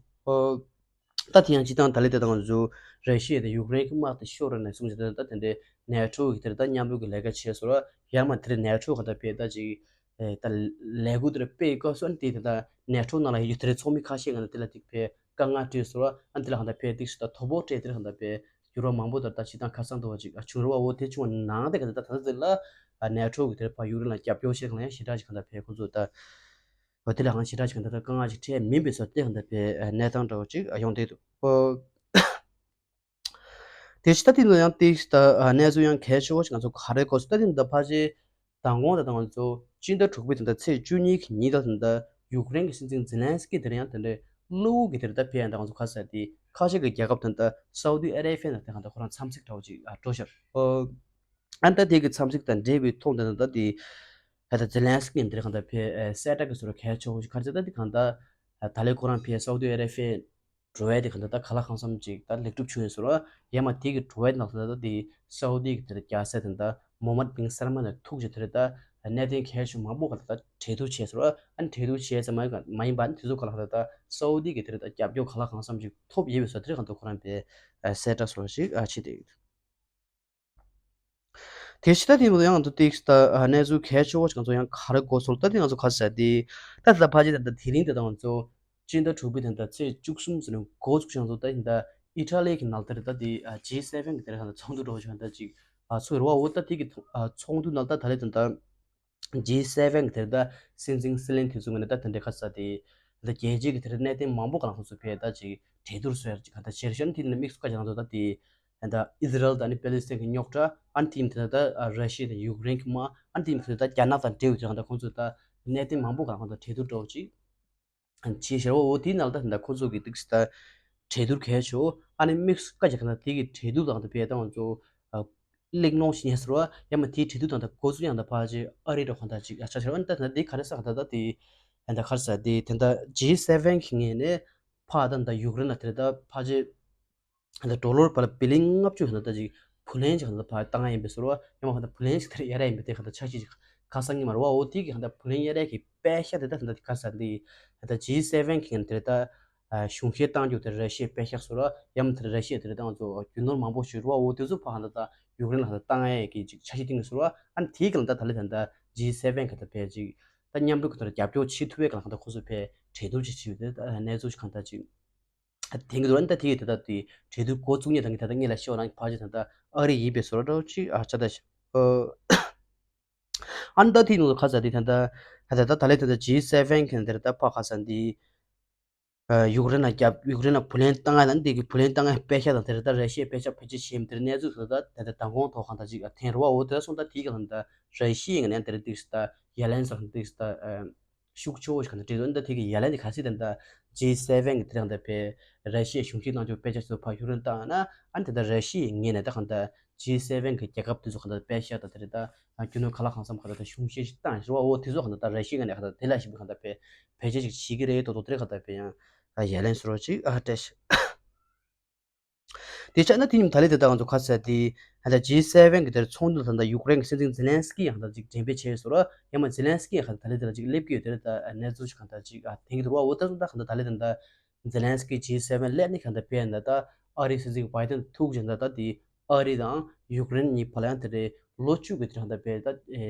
ད་དེ་ཡང་སྤྱི་བཏང་ད་ལས་དེ་དང་ང་ཚོ་ར་ཤི་ཡ་དང་ཡུཀ་རེན་གྱི་དམག་དེ་ཤོར་ར་ནས་བཟུང་ཞིག་ད་ད་དེ་འདྲའི་ནེ་ཊོ་གི་དེར་ད་མཉམ་རུབ་ཀྱི་ལས་ཀ་བྱས་ཟེར་བ་ཡང་མ་དེ་ལ་ནེ་ཊོ་གང་ལྟར་བས་ད་ཅིག་ད་ལས་འགུལ་དེར་སྤེལ་སྐབས་སུ་ཨ་ནི་དེ་ད་ནེ་ཊོ་ནང་ལ་ཡོད་རྒྱུ་དེ་རེད་ཚོགས་མི་ཁ་ཤས་ང་ད་དེ་ལ་ཏིག་བས། དཀའ་ངལ་འཕྲད་སོང་བ་ཨ་འདི་ལ་གང་ལྟར་ཕལ་ཏིག་ཞིག་དང་དོ་ཕོག་སྤྲད་དེ་ལ་གང་ལྟར་ཕལ་འགྱུར་བ་མང་པོ་དང་ད་ཕྱི་དང་ཁ་སང་དུ་བ་ཅིག་བྱུང་རུ་བ་འོ་དེ་བྱུང་བ་ནང་དེ་ག་ད་ད་ད་ལ་ནེ་ཊོ་གི་དེར་ཕ་ཡུཀ་རེན་ལ་རྒྱབ་སྐྱོར་བྱེད་གང་ལ་ཡང་ཞེ་དྲག་ཅིག་གང་ལྟར་ཕལ་ཁོ་ཚོ་ད་བ་དེ་ལ་གང་ཞེ་དྲག་ཅིག་གང་ལྟར་ད་དཀའ་ངལ་ཅིག་འཕྲད་མིན་པའི་སོ་དེ་གང་ལྟར་ཕལ་གནས་སྟངས་འདྲ་བོ་ཅིག་ཡོང་བསྡད་འདུག་དེ་ཕྱི་ད་དེ་ལ་ཡང་ཏིག་ད་གནས་ཚུལ་ཡང་གལ་ཆེ་བོ་ཞིག་ང་ཚོ་ག་རེ་གོ་སོང་ད་དེ་ད་ཕ་ཅེ། མདང་དགོང་དང་ང་ཚོ་སྤྱི་ཟླ་དྲུག་པའི་དེ་འདྲ་ཚེས་བཅུ་གཉིས་ཀྱི་ཉིན་དང་དེ་འདྲ་ ཡུཀ་རེན་གྱི་སྲིད་འཛིན་ཛེ་ལན་སི་ཀི་དེ་ལ་ཡང་དེ་འདྲའི་གློ་བུར་གྱི་དེ་འདྲ་ད་ཕེབས་ཡང་ད་ང་ཚོ་ཁ་ས་དེ་ཁ་ཤས་ཀྱི་རྒྱལ་ཁབ་དེ་འདྲ་སའུ་ཏི་ཨ་རེ་བྷི་ཡ་ནང་དེ་གང་ད་ཁོ་རང་འཚམས་གཟིགས་འདྲ་བོ་ཅིག་ཨ་འགྲོ་ཤག་ཨོ། ཨ་ད་དེ་གི་འཚམས་གཟིགས་དང་འབྲེལ་བའི་ཐོག་དེ་འདྲ་ད་དེ་ད་ད་ཛེ་ལན་སི་ཀི་དེ་གང་ད་ཕེབས་གསལ་བསྒྲགས་ཀྱི་བཟོ་འདྲ་གལ་ཆེ་བོ་ཞིག་ག་རེ་ཟེར་ད་དེ་གང་ད་ད་ལས་ཁོ་རང་ཕེབས་སའུ་ཏི་ཨ་རེ་བྷི་ཡ་འགྲོ་བའི་དེ་གང་ལྟར་ད་ག་ལ་གང་འཚམ་ཅིག་ད་ལེགས་གྲུབ་བྱུང་ཡོད་ཟེར་བ། ཡང་མ་དེ་གི་འགྲོ་བའི་ནང་ལ་ད་དེ་སའུ་ཏི་གི་དེར་རྒྱལ་སྲས་དེ་འདྲ་མོ་མད་བིན་སལ་མན་ལ་ཐུག་ཅིག་དེར་ད་གནད་དོན་གལ་ཆེ་མང་པོ་ག་ལ་ད་གྲོས་བསྡུར་བྱས་ཟེར་བ། ཨ་ནི་གྲོས་བསྡུར་བྱས་ཙམ་མ་ཡིན་པ་ཨ་ནི་དེ་ཚོ་ག་ལ་ག་ལ་ད་སའུ་ཏི་གི་དེར་ད་རྒྱབ་སྐྱོར་ག་ལ་གང་འཚམ་ཅིག་ཐོབ་ཡོད་པའི་བཟོ་དེར་གང་ཐུབ་ཁོ་རང་པའི་གསལ་བསྒྲགས་སོགས་ཤིག་ཨ་བྱེད་དེ། དེ་ཕྱི་ད་དེ་ཡང་དུ་ཏིག་ད་གནས་ཚུལ་གལ་ཆེ་བོ་ཞིག་ང་ཚོ་ཡང་ག་རེ་གོ་སོང་ད་དེ་ང་ཚོ་ག་ཟེར་དེ་ད་ད་ཕ་ཅི་ད་ད་དེ་རིང་དེ་ད་ང་ཚོ་སྤྱི་ཟླ་དྲུག་པའི་ད་ད་ཚེས་བཅུ་གསུམ་ཟེར་ནས་འགོ་ཚུགས་ཤིང་ཚོ་ད་ཡིན་ད་ཨི་ཊ་ལི་གི་ནང་དེར་ད་དེ་ཇི་སེ་ཝེན་གི་དེར་ད་ཚོགས་འདུ་འགྲོ་བཞིན་ད་ཅིག་ཚོགས་རེད་བ། འོ་ད་དེ་གི་ཚོགས་འདུ་ནང་ད་ད་ལས་ད་ད་ཇི་སེ་ཝེན་གི་དེར་ད་སྲིད་འཛིན་སྲིད་བློན་དེ་ཚོ་ངོས་ནས་ད་དེ་འདྲའི་ག་ཟེར་དེ་ད་རྒྱལ་སྤྱིའི་གི་དེར་གནད་དོན་མང་པོ་ག་ལ་ཁོང་ཚོ་ཕེབས་ད་ཅིག་གྲོས་བསྡུར་བཟོ་ཡ་ཅིག་ག་ད་ཆེར་ཤན་དེ་ནས་དམིགས་སུ་བཀར་ཅིག་ང་ཚོ་ད་དེ། ཨ་ད་ཨི་ཟི་རལ་དང་ནི་པེ་ལི་སི་ཐན་གྱི་རྙོག་དྲ། ཨ་ནི་དེ་ནས་ད་ད་ར་ཤི་ཡ་དང་ཡུཀ་རེན་གྱི་དམག་ཨ་ནི་དེ་ནས་ད་རྒྱ་ནག་དང་འབྲེལ་བའི་དེ་ད་ཁོང་ཚོས་ད་གནད་དོན་མང་པོ་གང་གང་དང་གྲོས་བསྡུར་འགྲོ་ཅིག་བྱས་ཤར་བ། འོ་དེའི་ནང་ད་ད་ཁོང་ཚོ་གི་ཏིག་ད་གྲོས་བསྡུར་གལ་ཆེ་ཨ་ནི་དམིགས་སུ་བཀར་ཅིག་གང་ད་དེ་གི་གྲོས་བསྡུར་དང་ད་བས་ད་ང་ཚོ་གླེང་སློང་ཞིག་ཉན་ཟེར་བ་ཡང་མ་དེའི་གྲོས་བསྡུར་དང་ད་འགོ་ཚུགས་ཡང་ད་ཕར་ཅིག་ཨ་རི་འགྲོ་གང་ད་ཅིག་ཨ་ཆ་ཆ་ཨ་ནི་ད་ད་དེ་ག་རེ་ས་གང་ད་ད་དེ་ཨ་ད་ག་རེ་ས་དེ་ད་ད་ཇི་སེ་ཝེན་གི་ངོས་ནས་ཕར་ད་ད་ཡུཀ་རེན་ལ་དེ་ད་ཕར་ཅིག་ད་ཌོ་ལར་བར་ལ་བི་ལིན་ལྔ་བཅུ་ཧན་ད་ཅིག་བུ་ལོན་ཅིག་ཧན་ད་ཕར་བཏང་ཡ་ཡིན་པའི་ཟེར་བ། ཡང་མ་ཧན་ད་བུ་ལོན་ཅིག་དེར་གཡར་ཡ་ཡིན་པའི་དེ་ཧན་ད་ཆ་ཤས་ཅིག་ཁ་སང་ཉིན་མར་བ། འོ་དེ་གི་ཧན་ད་བུ་ལོན་གཡར་ཡ་གི་པད་ཤག་དེ་ད་ཧན་ད་ཁ་ས་འདི་ཧན་ད་ཇི་སེ་ཝེན་གི་ཧན་དེར་ད་གཞུང་བཞེས་བཏང་རྒྱུ་དེ་ར་ཤི་ཡའི་པད་ཤག་ཟེར་བ། ཡང་མ་དེར་ར་ཤི་ཡ་དེར་ད་ང་ཚོ་རྒྱུ་ནོར་མང་པོ་ཞིག་རུ་བ། འོ་དེ་ཚོ་ཕར་ཧན་ད་ད་ཡུཀ་རེན་ལ་ཧན་ད་བཏང་ཡ་གི་ཅིག་ཆ་ཤས་བཏིང་ནས་ཟེར་བ། ཨ་ནི་དེ་གི་ལ་ད་ད་ལེ་ཧན་ད་ཇི་སེ་ཝེན་གི་ད་ཕལ་ཅིག་ད་མཉམ་འབྲེལ་གི་དེར་རྒྱབ་སྐྱོར་བྱེད་ཐུབ་པའི་གི་ལ་ཧན་ད་ཁོ་ཚོ་ཕལ་གྲོས་བསྡུར་ཅིག་བྱས་ཡོད་དེ་ད་གནས་ཚུལ་ཞིག་ཧན་ད་ཅིག་དེང་གི་དུས་ད་དེ་ཡི་དེ་ད་དེ་གྲོས་བསྡུར་འགོ་བཙུགས་ཉིན་དང་གི་ད་ལྟ་ངེད་ལ་ཤོད་རང་ཕར་ཅིག་ད་ལྟ་ཨ་རི་ཡིན་པའི་བཟོ་འདྲ་ཅིག་ཨ་ཆ་ད་ཤི་ཨ་ནི་ད་དེ་ནང་ཁ་ས་དེ་ད་ལྟ་ད་ལྟ་ད་ལེ་ད་ལྟ་ཇི་སེ་ཝེན་གི་དེར་ད་ཕ་ཁ་ས་འདི་ཡུཀ་རེན་ལ་རྒྱབ་ཡུཀ་རེན་ལ་བུ་ལོན་བཏང་ཡ་ད་འདི་གི་བུ་ལོན་བཏང་ཡ་པད་ཤག་དང་དེར་ད་ར་ཤི་ཡའི་པད་ཤག་ཕལ་ཆེར་ཤེས་མི་དེར་གནས་ཚུལ་ད་ད་ད་ད་མདང་དགོང་ཐོག་ཁང་ད་ཅིག་ཐེན་རུ་བ། འོ་དེ་སོང་ད་དེ་གི་ད་ར་ཤི་ཡའི་ངན་དེར་ཏིག་ད་ཡ་ལན་ས་ཏིག་ད། ཤུགས་ཆེ་བོ་ཞིག་གང་ལྟར་བྲིས་འདུག་འདི་དེ་གི་ཡ་ལན་དེ་ག་ཚོད་དེ་འདྲ་ཇི་སེ་ཝེན་གི་དེ་རིང་འདྲ་བས་ར་ཤི་ཡའི་གཞུང་གཅིག་གནང་ཆོག་པད་ཤག་ཚོ་ཕར་ཡུཀ་རེན་བཏང་ན། ཨ་ནི་དེ་འདྲ་ར་ཤི་ཡའི་ངོས་ནས་ད་གང་ལྟར་ཇི་སེ་ཝེན་གི་རྒྱལ་ཁབ་དེ་ཚོ་གང་ལྟར་པད་ཤག་དང་དེ་རིང་ད་རྒྱུ་ནོར་ག་ལ་གང་འཚམ་གང་ལྟར་ད་གཞུང་བཞེས་ཤིག་བཏང་ཞེས་པ། འོ་དེ་ཚོ་གང་ལྟར་ད་ར་ཤི་ཡའི་ངོས་ནས་གང་ལྟར་དེ་ལ་ཞིག་གང་ལྟར་བས་བེད་སྤྱོད་ཅིག་བྱེད་ཀྱི་རེད་དོ་དོ་དེ་རིང་གང་ལྟར་བས་ཡང་ཡ་ལན་ཟེར་བ་ཅིག་ཨ་སྤྲད་ཤག་དེ་ཆ་ན་དེ་ཉིན་ད་ལེ་དེ་ད་ང་ཚོ་ཁ་ས་དེ་ཧ་ད་ཇི་སེ་ཝེན་གི་དེར་ཚོགས་འདུ་ལ་ད་ཡུཀ་རེན་གི་སྲིད་འཛིན་ཛེ་ལན་སི་ཀི་ཡང་ད་ཅིག་འགྲེམས་སྤེལ་བྱས་སོང་ར། ཡང་མ་ཛེ་ལན་སི་ཀི་ཡང་ཧ་ད་ལེ་དེ་ལ་ཅིག་སླེབས་ཀྱི་ཡོད་དེ་རེད། ད་གནས་ཚུལ་ཞིག་གང་ལྟར་ཅིག་ཨ་ཐེངས་ཀྱི་རུ་བ། འོ་ད་ད་ཧ་ད་ད་ལེ་དེ་ད་ཛེ་ལན་སི་ཀི་ཇི་སེ་ཝེན་སླེབས་ནས་གང་ལྟར་བས་ད་ད་ཨ་རིའི་སྲིད་འཛིན་བྷའི་ཏན་ཐུག་ཅིང་ད་ད་དེ་ཨ་རི་དང་ཡུཀ་རེན་གཉིས་བར་ལ་ཡང་དེ་རེད་ལོ་བཅུ་གི་དེ་རིང་ད་བས་ད་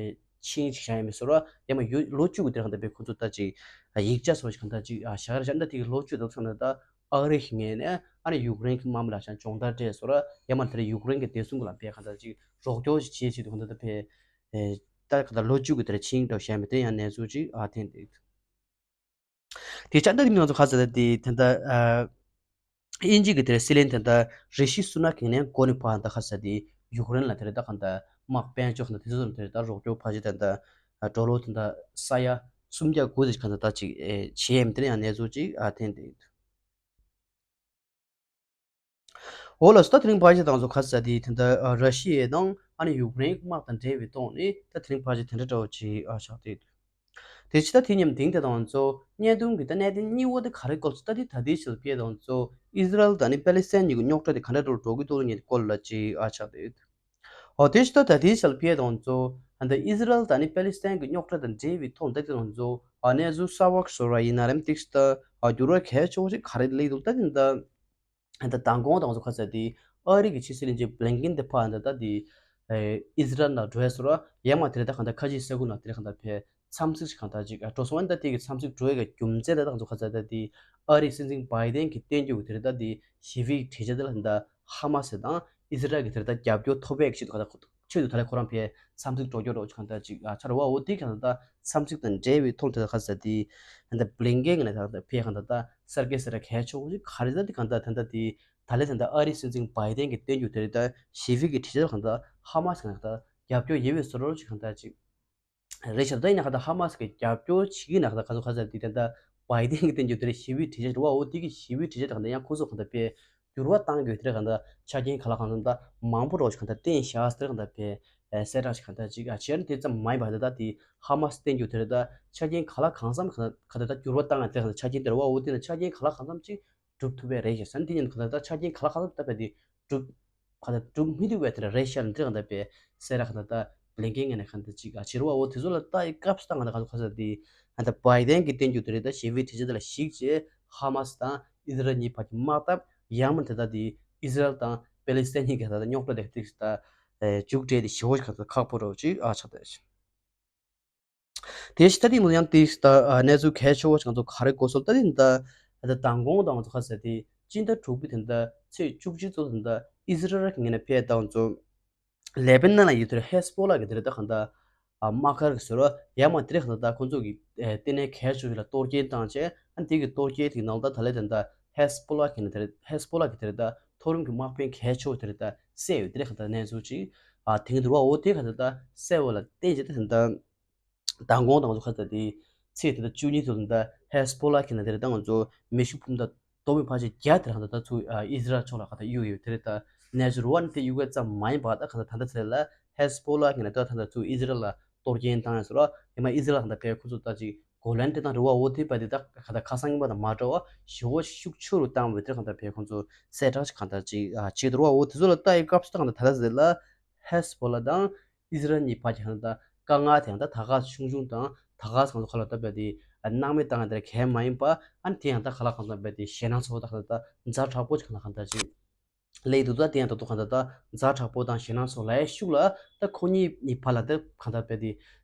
ཆིངས་ཅིག་བཞག་ཡོད་མེད་སོ་ར། ཡང་མ་ཡུ་ལོ་བཅུ་གི་དེ་རིང་ད་བས་ཁོ་ཚོ་ད་ཅིག་ཡིག་ཆ་སོགས་ཤིག་གང་ད་ཅིག་བཞག་རེད་བཞག་ད་དེ་གི་ལོ་བཅུ་ད་ཚོ་ན་ད་ཨ་རི་གི་ངོས་ནས་ཨ་ནི་ཡུཀ་རེན་གི་དམག་མི་ལ་ཅང་སྦྱོང་བརྡར་སྤྲད་སོ་ར། ཡང་མ་དེ་རིང་ཡུཀ་རེན་གི་བདེ་སྲུང་གི་ལ་བས་གང་ད་ཅིག་རོགས་སྐྱོར་ཞིག་བྱེད་ཆེད་དུ་གང་ད་ད་བས་ད་གང་ད་ལོ་བཅུ་གི་དེ་རིང་ཆིངས་ད་བཞག་མེད་དེ་ཡང་གནས་ཚུལ་ཅིག་ཨ་ཐེན་དེ། དེ་ཆ་འདྲ་གི་ང་ཚོ་ཁ་ཟེར་ཏེ་དེ་ད་ཨ་དབྱིན་ཇི་གི་དེར་སྲིད་བློན་དེ་ད་རི་ཤི་སུ་ནག་གི་ནས་འགོ་ནས་ཕར་ད་ཁ་ཟེར་ཏེ་ཡུཀ་རེན་ལ་དེར་ད་གང་ད་དམག་དཔལ་འབྱོར་གང་ད་དེ་ཚོ་དེར་ད་རོགས་སྐྱོར་ཕར་ཅིག་ད་ད་ཌོ་ལར་དེ་ད་ས་ཡ་སུམ་བརྒྱ་དགུ་དེ་གང་ད་ད་ཅིག་བྱེད་ཡས་མི་དེ་ཡང་གནས་ཚུལ་ཅིག་ཨ་ཐེན་དེ། འོ་ལགས་སོ། ད་དེ་རིང་ཕལ་ཆེར་ད་ང་ཚོ་ག་ཟེར་དེ་དེ་འདྲ་ར་ཤི་ཡ་དང་ཨ་ནི་ཡུཀ་རེན་དམག་དང་འབྲེལ་བའི་ཐོག་ནས་ད་དེ་རིང་ཕལ་ཆེར་དེ་འདྲ་འདྲ་བོ་ཅིག་ཨ་ཆགས་ཏེ། དེ་ཕྱི་ད་དེ་མཉམ་དེང་དེ་ད་ང་ཚོ་བརྙན་ཐུང་གི་ད་གནད་དོན་གཉིས་པོ་དེ་ག་རེ་སྐོར་ཚོ་ད་དེ་ད་ལྟའི་ཆར་ཕལ་ཆེར་ད་ང་ཚོ་ཨི་ཟི་རལ་དང་ཨ་ནི་པེ་ལི་སི་ཐན་གཉིས་ཀྱི་རྙོག་དྲ་དེ་ག་འདྲ་འགྲོ་འགྲོ་གི་འདུག་ལ་ངེས་སྐོར་ལ་ཅིག་ཨ་ཆགས་ཏེ། འོ་དེ་ཕྱི་ད་ད་ལྟའི་ཆར་ཕལ་ཆེར་ད་ང་ཚོ་ཨ་ད་ཨི་ཟི་རལ་དང་ཨ་ནི་པེ་ལི་སི་ཐན་གྱི་རྙོག་དྲ་དང་འབྲེལ་བའི་ཐོག་ད་དེ་ད་ང་ཚོ་ཨ་གནས་ཚུལ་གསར་བ་བཟོ་ར་ཡིན་ན་རེམ་ཏིག་ད་ཨ་འགྱུར་བ་གལ་ཆེ་བོ་ཞིག་ག་རེ་སླེབས་འདུག་ད་དེ་ད། ད་མདང་དགོང་དང་ཚོ་ཁ་ཟེར་དེ་ཨ་རི་གི་ཕྱི་སྲིད་བློན་ཆེན་བྷི་ལིན་ཀེན་དེ་ཕར་ད་ལྟ་དེ་ཨི་ཟི་རལ་ནང་འགྲོ་ཡ་སོ་ར། ཡང་མ་དེ་རེད་ད་གང་ལྟར་ཁ་ཆེའི་ས་ཁུལ་ནང་དེ་རེད་གང་ལྟར་ཕེབས་འཚམས་གཟིགས་ཤིག་གང་ལྟར་ཅིག་འགྲོ་སོང་། ཨ་ནི་ད་དེ་གི་འཚམས་གཟིགས་འགྲོ་ཡ་གི་རྒྱུ་མཚན་དེ་ད་ཚོ་ཁ་ཟེར་ད་དེ་ཨ་རིའི་སྲིད་འཛིན་བྷའི་ཏན་གྱིས་བཏོན་རྒྱུ་གི་དེ་རེད་ད་དེ་ཞི་བའི་གྲོས་འཆར་དེ་ལ་ད་ཧ་མ་སི་དང་ཨི་ཟི་རལ་གྱི་དེ་རེད་ད་རྒྱབ་སྐྱོར་ཐོབ་པའི་ཆེད་དུ་གང་ལྟར། ཆེད་དུ་ད་ལས་ཁོ་རང་ཕེབས་འཚམས་གཟིགས་འགྲོ་རྒྱུ་རོགས་གང་ལྟར་ཅིག་ཨ་ཆར་བ་འོ་དེ་གང་ལྟར་འཚམས་གཟིགས་དང་འབྲེལ་བའི་ཐོག་དེ་ཁ་ཟེར་དེ་ད་བྷི་ལིན་ཀེན་གྱི་ནས་ད་ཕེབས་གང་ལྟར་ད་གསར་སྐད་ཟེར་གལ་ཆེ་བོ་ཞིག་ག་རེ་ཟེར་དེ་གང་ལྟར་ད་ལྟ་དེ་ད་ལས་ད་ལྟ་ཨ་རིའི་སྲིད་འཛིན་བྷའི་ཏན་གྱིས་བཏོན་རྒྱུ་དེ་རེད་ད་ཞི་བའི་གི་གྲོས་འཆར་གང་ལྟར་ཧ་མ་སི་གང་ལྟར་རྒྱབ་སྐྱོར་ཡོད་པའི་བཟོ་འདྲ་ཅིག་གང་ལྟར་ཅིག་ རེད་ཤག་ད་ཡིན་ན་ག་ད་ཧ་མ་སི་གི་རྒྱབ་སྐྱོར་བྱེད་ཀྱི་ན་ག་ད་ག་ཚོད་ག་ཚོད་དེ་ད་ད་བའི་ཏན་གྱི་བསྟན་རྒྱུ་དེ་རེད། ཞི་བའི་གྲོས་ཆོད་རེད་བ། འོ་དེ་གི་ཞི་བའི་གྲོས་ཆོད་དེ་ག་ད་ཡང་ཁོ་ཚོ་ག་ད་དཔེ་འགྱུར་བ་བཏང་དགོས་དེ་རེད། ག་ད་ཆ་རྐྱེན་ག་ལ་གང་འཚམ་ད་མང་པོ་རོགས་ཤིག་ག་ད་བསྟན་བཞག་དེ་རེད། ག་ད་དཔེ་གསལ་བསྒྲགས་ཤིག་ག་ད་ཅིག་ཨ་བྱས་ན་དེ་ཙམ་མ་ཡིན་པ་ག་ད་ད་དེ་ཧ་མ་སི་བསྟན་རྒྱུ་དེ་རེད། ད་ཆ་རྐྱེན་ག་ལ་གང་འཚམ་ག་ད་ག་ད་ད་འགྱུར་བ་བཏང་ཡང་དེ་ག་ད་ཆ་རྐྱེན་དེ་རེད་བ། འོ་དེ་ན་ཆ་རྐྱེན་ག་ལ་གང་འཚམ་ཅིག་སྒྲུབ་ཐུབ་པ་རེད་ཤག་ཟེར་ན། དེ་ཉིན་ག་ད་ད་ཆ་རྐྱེན་ག་ལ་གང་འཚམ་ད་དཔེ་དེ་སྒྲུབ་ག་ད་སྒྲུབ་མི་ཐུབ་པའི་དེ་རེད་ཤག་ལ་འདི་ག་ད་དཔེ་གསལ་བསྒྲགས་ག་ད་ད་བློན་ཆེན་ངོས་ནས་ག་ད་ཅིག་ཨ་བྱས་རེད་བ། འོ་དེ་ཚོ་ལ་ལྟ་ཡི་སྐབས་སུ་ད་ག་ད་ག་ཚོད་ག་ཚོད་དེ་ཨ་ད་བའི་ཏན་གྱི་བསྟན་རྒྱུ་དེ་རེད། ད་ཞི་བའི་གྲོས་ཆོད་དེ་ལ་གཞིགས་བྱས་ཧ་མ་སི་དང་ཨི་ཟི་རལ་གཉིས་བར་གྱི་དམག་འཐབ་ཡང་མིན་དེ་ད་དེ་ཨི་ཟི་རལ་དང་པེ་ལི་སི་ཐན་གཉིས་ཀྱི་ག་ད་རྙོག་དྲ་དེ་ཏིག་ད་མཇུག་སྒྲིལ་ཏེ་ཞེ་པོ་ཞིག་ག་ད་ཁག་པོ་རེད་བ་ཅིག་ཨ་ཆགས་བསྡད། དེ་ཕྱི་ད་ཐེངས་ཡང་ཏིག་ད་གནས་ཚུལ་གལ་ཆེ་བོ་ཞིག་ང་ཚོ་ག་རེ་གོ་སོང་། ད་ཐེངས་ད་ད་མདང་དགོང་དང་ང་ཚོ་ག་ཟེར་དེ་སྤྱི་ཟླ་དྲུག་པའི་དེ་ད་ཚེས་བཅུ་གཅིག་ཚོ་དེ་ད་ཨི་ཟི་རལ་གྱི་ངོས་ནས་ཕེབས་དང་ཚོ་ལེ་པི་ནན་ལ་ཡོད་དེ་ཧེ་སི་པོ་ལ་གི་དེ་རེད། ད་གང་ད་དམག་སྒར་གྱི་ཟེར་རོ་ཡ་མ་དེ་རེད། གང་ད་ད་ཁོང་ཚོ་གི་ལྟེ་གནས་གལ་ཆེ་བ་ལ་གཏོར་སྐྱོན་བཏང་བྱས་ཨ་དེ་གི་གཏོར་སྐྱོན་དེ་ནང་ད་ད་ལེ་དེ་ད་ཧེ་སི་པོ་ལ་གི་ནས་དེ་རེད། ཧེ་སི་པོ་ལ་གི་དེ་རེད། ད་མཐོ་རིམ་གྱི་དམག་དཔོན་གལ་ཆེ་བོ་དེ་རེད། ད་བསད་ཡོད་དེ་རེད། གང་ད་གནས་ཚུལ་ཅིག་ཨ་དེང་དུ་བ་འོ་དེ་གང་ད་ད་བསད་བ་ལ་བརྟེན་བྱས་ད་དེ་ད། མདང་དགོང་དང་ང་ཚོ་ཁ་ཚ་དེ་ཚེས་དེ་ད་བཅུ་གཉིས་ཚོ་ད་ཧེ་སི་པོ་ལ་གི་ནས་དེ་རེད། ད་ང་ཚོ་མེ་ཤུགས་འཕུར་མདའ་རྡོ་མི་ཕལ་ཆེར་བརྒྱ་དེ་རང་ད་ད་ཚུར་ཨི་ཟི་རལ་ཕྱོགས་ལ་ག་ད་གཡུག་ཡོད་དེ་རེད། ད་གནས་ཚུལ་རུ་བ་ནི་དེ་གཡུག་ག་ཙམ་མ་ཡིན་པ་ད་ག་ད་ད་ད་ཚེ་ལ་ཧེ་སི་པོ་ལ་གི་ནས་ད་ད་ད་ཚུར་ཨི་ཟི་རལ་ལ་གཏོར་སྐྱོན་བཏང་ཡོད་ཟེར་བ། ཡིན་མ་ཨི་ཟི་རལ་ག་ད་བས་ཁོ་ཚོ་ད་ཅིག་གོ་ལན་དེ་དང་རུ་བ་འོ་དེ་བས་དེ་ད་ག་ད་ཁ་སང་ཡིན་པ་དང་མ་འདྲ་བ་ཞེ་བོ་ཤུགས་ཆེ་རུ་བཏང་བས་དེ་ག་ད་བས་ཁོ་ཚོ་གསལ་བསྒྲགས་ཅིག་ག་ད་ཅིག་བྱེད་དེ་རུ་བ། འོ་དེ་ཚོ་ལ་ལྟ་ཡི་སྐབས་སུ་ད་ག་ད་ད་ད་ཚེ་ལ་ཧེ་སི་པོ་ལ་དང་ཨི་ཟི་རལ་གཉིས་བར་གྱི་ཧ་ད་དཀའ་ངལ་དེ་ཡང་ད་ད་ག་ཆུང་ཆུང་དང་ད་ག་ཚང་ཚོ་ཁ་ལ་ད་བས་དེ་སྣང་མེད་བཏང་ཡ་དེ་གལ་མ་ཡིན་པ། ཨ་ནི་དེ་ཡང་ད་ག་ལ་གང་ཚང་བས་དེ་ཞེད་སྣང་ཚོ་ད་ག་ད་ཛ་དྲག་པོ་ཅིག་ག་ལ་གང་ད་ཅིག་ལས་འདུག་ད་དེ་ཡང་ད་དུ་གང་ད་ད་ཛ་དྲག་པོ་དང་ཞེད་སྣང་ཚོ་ལ་ཡ་ཤུགས་ལ་ད་ཁོ་གཉིས་གཉིས་བར་ལ་ད་གང་ད་བས་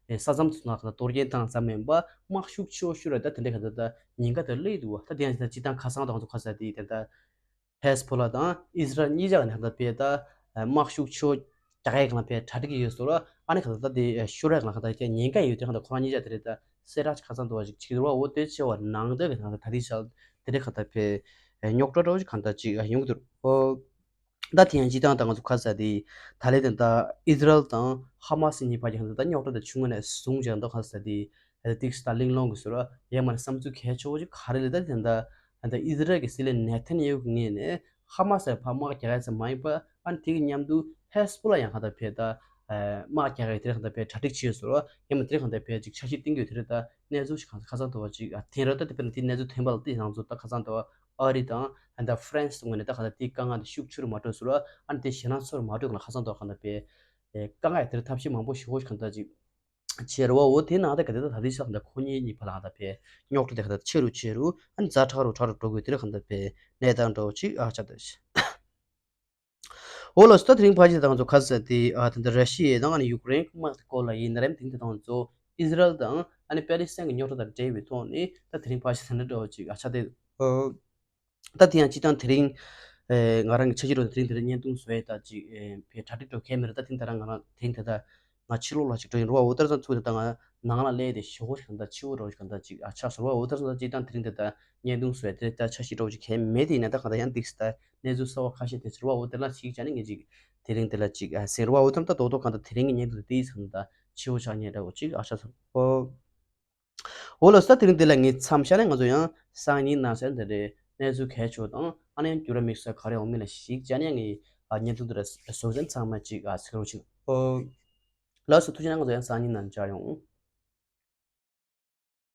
དེ་ས་མཚམས་ཚོ་ན་གང་ད་གཏོར་སྐྱོན་བཏང་ཙམ་མིན་པ་དམག་ཤུགས་ཆེ་བོ་ཤུ་ར་ད་དེ་འདྲ་གང་ད་ད་ཉེན་ཁ་ད་ལས་འདུག་བ། ད་དེ་ཡང་ད་ཅི་ད་ཁ་སང་ད་གང་ཚོ་ཁ་ས་དེ་དེ་ད། ཧེ་སི་པོ་ལ་དང་ཨི་ཟི་རལ་གཉིས་ཆ་ག་ནས་ད་བས་ད་དམག་ཤུགས་ཆེ་རྒྱག་ཡག་ལ་བས་གྲ་སྒྲིག་ཡོད་སོ་ར། ཨ་ནི་ག་ད་ད་དེ་ཤོར་ཡག་ལ་ག་ད་ཀྱ་ཉེན་ཁ་ཡོད་དེ་ག་ད་ཁོ་རང་གཉིས་ཆ་དེ་རེད། ད་གསལ་བསྒྲགས་ཁ་ཚང་དུ་བ་ཞིག་ཅིག་རུ་བ་འོ་དེ་ཆེ་བ་ནང་དོན་གི་ད་ད་དེ་ཆ་དེ་རེད། ག་ད་བས་རྙོག་དྲ་འདྲ་བོ་ཞིག་ག་ད་ཅིག་ཡོང་གི་འདུག་ཨོ། ད་དེ་ཡང་སྤྱི་བཏང་ད་ང་ཚོ་ཁ་ས་དེ་ད་ལས་དེ་ད་ཨི་ཟི་རལ་དང་ཧ་མ་སི་གཉིས་བར་གྱི་ག་ད་ད་རྙོག་དྲ་དེ་བྱུང་བ་ནས་བཟུང་བྱས་ད་ཁ་ས་དེ། ཏིག་སི་ད་གླེང་སློང་གི་ཟེར་བ་ཡང་མ་ནས་བསམ་ཚུལ་གལ་ཆེ་བོ་ཅིག་ག་རེ་ལས་ད་དེ་འདྲ་ད་ཨི་ཟི་རལ་གྱི་སྲིད་བློན་ནེ་ཐན་ཡ་ཧུ་གི་ངོས་ནས་ཧ་མ་སར་ཕར་དམག་རྒྱག་ཡ་ཙམ་མ་ཡིན་པ། ཨ་ནི་དེ་གི་མཉམ་དུ་ཧེ་སི་པོ་ལ་ཡང་ག་ད་བས་ད་དམག་རྒྱག་ཡ་དེ་རེད། ག་ད་བས་གྲ་སྒྲིག་བྱས་ཟེར་བ་ཡང་མ་དེ་རེད། ག་ད་བས་ཅིག་འཆར་གཞི་བཏིང་གི་ཡོད་དེ་རེད། ད་གནས་ཚུལ་ཞིག་ག་ཁ་སང་དུ་བ་ཅིག་ཨ་དེ་རེད། ད་དེ་བས་ན་དེ་གནས་ཚུལ་ཐོན་པ་ལ་དེ་ནང་ཚོ་ད་ཁ་སང་དུ་བ་ཨ་རི་དང་ཨ་ད་ཧྥ་རན་སི་ངོས་ནས་ད་ག་ད་དེ་དཀའ་ངལ་དེ་ཤུགས་ཆེ་རུ་མ་འགྲོ་ཟེར་བ། ཨ་ནི་དེ་ཞེད་སྣང་ཚོར་མ་འགྲོ་ག་ལ་ཁ་སང་དུ་བ་ག་ད་བས་དཀའ་ངལ་དེར་ཐབས་ཤེས་མང་པོ་ཞིག་ག་ད་ཅིག་བྱས་རེད་བ། འོ་དེ་ནང་ད་ག་དེ་ད་ད་དེ་ཤག་ད་ཁོ་གཉིས་གཉིས་བར་ལ་ད་བས་རྙོག་དྲ་དེ་ག་ད་ཆེ་རུ་ཆེ་རུ་ཨ་ནི་ཛ་དྲག་རུ་དྲག་རུ་འགྲོ་དགོས་དེ་རེད། ག་ད་བས་གནས་སྟངས་འདྲ་བོ་ཅིག་ཨ་ཆགས་ད་ཤག་འོ་ལགས་སོ། ད་དེ་རིང་ཕལ་ཆེར་ད་ང་ཚོ་ཁ་ས་དེ་ཨ་དེ་འདྲ་ར་ཤི་ཡ་དང་ཨ་ནི་ཡུཀ་རེན་དམག་དེ་སྐོར་ལ་ཡིན་ན་རེད། དེང་དེ་ད་ང་ཚོ་ཨི་ཟི་རལ་དང་ཨ་ནི་པེ་ལི་སི་ཐན་གྱི་རྙོག་དྲ་དང་འབྲེལ་བའི་ཐོག་ནས་ད་དེ་རིང་ཕལ་ཆེར་དེ་འདྲ་འདྲ་བོ་ཅིག་ཨ་ཆགས་དེ་ཨོ། ད་དེ་ཡང་སྤྱི་བཏང་དེ་རིང་ཨེ་ང་རང་གི་འཆར་གཞི་རོ་དེ་རིང་དེ་རིང་བརྙན་ཐུང་བཟོ་ཡས་ད་ཅིག་ཨེ་བས་གྲ་སྒྲིག་འགྲོ་མཁན་མེད་རེད། ད་དེང་ད་རང་ང་རང་དེང་དེ་ད་ང་ཕྱི་ལོགས་ལ་ཅིག་འགྲོ་ཡིན་རོ་བ། འོ་དེར་ཙང་ཚུགས་དེ་ད་ང་ནང་ལ་སླེབས་ཏེ་ཞོགས་ཞིག་གང་ད་ཕྱི་པོ་རོ་ཞིག་གང་ད་ཅིག་ཨ་ཆགས་སོང་བ། འོ་དེར་ཙང་ད་སྤྱི་བཏང་དེ་རིང་དེ་ད་བརྙན་ཐུང་བཟོ་ཡས་དེ་ད་འཆར་གཞི་འགྲོ་ཅིག་མཁན་མེད། དེ་ཡིན་ན་ད་གང་ད་ཡང་འདུག་སེ་ད་གནས་ཚུལ་གསར་བ་ཁ་ཤས་དེ་ཟེར་བ། འོ་དེ་ལ་ཞིག་བྱས་ནས་ངས་ཅིག་དེ་རིང་དེ་ལ་ཅིག་ཨ་ཟེར་བ། འོ་དེར་ད་རྡོག་རྡོག་གང་ད་དེ་རིང་གི་བརྙན་ཐུང་དེ་དེའི་ཚང་ད་ཕྱི་པོ་ཆགས་ཉེ་འདྲ་བོ་ཅིག་ཨ་ཆགས་སོང་། འོ། འོ་ལགས་སོ། ད་དེ་རིང་འདི་ལ་ངས་མཚམས་བཞག་ནས་ང་ཚོ་ཡང་སང་ཉིན་ནང་གསལ་འདི་རེད། གནས་ཚུལ་གལ་ཆེ་བ་དང་ཨ་ནི་ཡང་འགྱུར་བ་དམིགས་བསལ་ག་རེ་ཡོང་མིན་ལ་གཞིགས་བྱས་ནས་ངས་ཨ་བརྙན་ཐུང་འདི་ལ་བཟོ་ཚན་ཚང་མ་ཅིག་ཨ་གཟིགས་རོགས་བྱེད། ཨོ། ལགས་སོ། ཐུགས་རྗེ་གནང་། ང་ཚོ་ཡང་སང་ཉིན་ནང་མཇལ་ཡོང་།